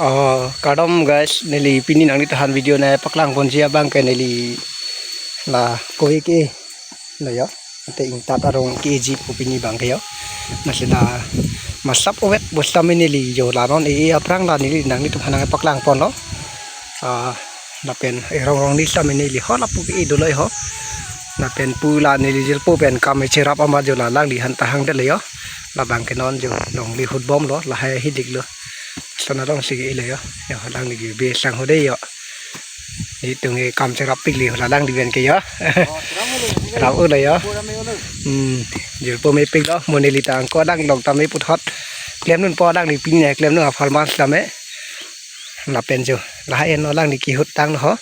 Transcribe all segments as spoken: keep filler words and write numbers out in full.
Oh, kardom guys, neli pini nanglitum aphan video nangpaklang ponji abang ke neli la kove ke lo yo. Ante ingtat arong ke-eji pu pini abang ke yo. Lasi la masap uvet bostam neli yo la non e aphrang la neli nanglitum aphan nangpaklang ponlo. Ah, lapen erong rong ni stam neli ho lapu ke-e dolo ho. Lapen pu la neli jirpo pen kam cherap amat yo la alangli aphan ta hangdetlo yo. Labang ke non yo longle ahut bomlo, lahai ahileklo. Sana rong si ke-elo yo. Yo, alangli ke be sang ho de yo. Nelitum ke kam cherap piklo la alangli pen ke yo. Rap-o lo yo. Hmm, jirpo mepiklo, mo neli ta angko alang long tame puthot. Klemdunpo alangli pini nangklemdun a-farmers tame. Lapen yo, lahai non alangli ke-ahut tanglo ho.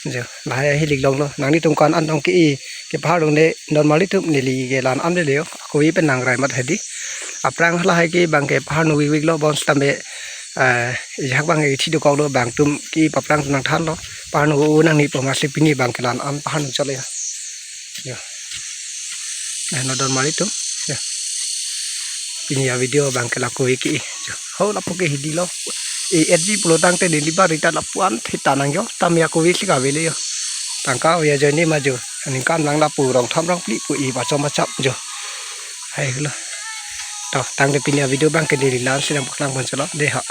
Yo, lahai ahilek longlo. Nanglitum ko-an an dong ke-e, kepahar dong de, don marli atum neli ke la-an an dele yo. Kove pen nangrai mat hedi. Aphrang lahai ke abang ke paharnu vik viklo bonstam be, eh, ajahak abang ke thi dokoklo, bang atum ke-e aphrang nangthanlo. Paharnu o nangnepo amatsi pini abang ke la-an an paharnu chotlo yo. Yo. Nah, non don marli atum. Yo. Pini a-video abang ke la kove ke-e. Yo. Ho lapu ke hidi lo. E-etji pulo tangte neli bari ta lapu-an theta nang yo. Tame a-kove si kavelo yo. Tangka ave ajoine ma yo. Aningkan lang lapu rong tham rong phli pu e pachom pachap yo. Hai lo. To, tangte pini a-video abang ke neli la-an si nangpaklang pon chotlo. De ha.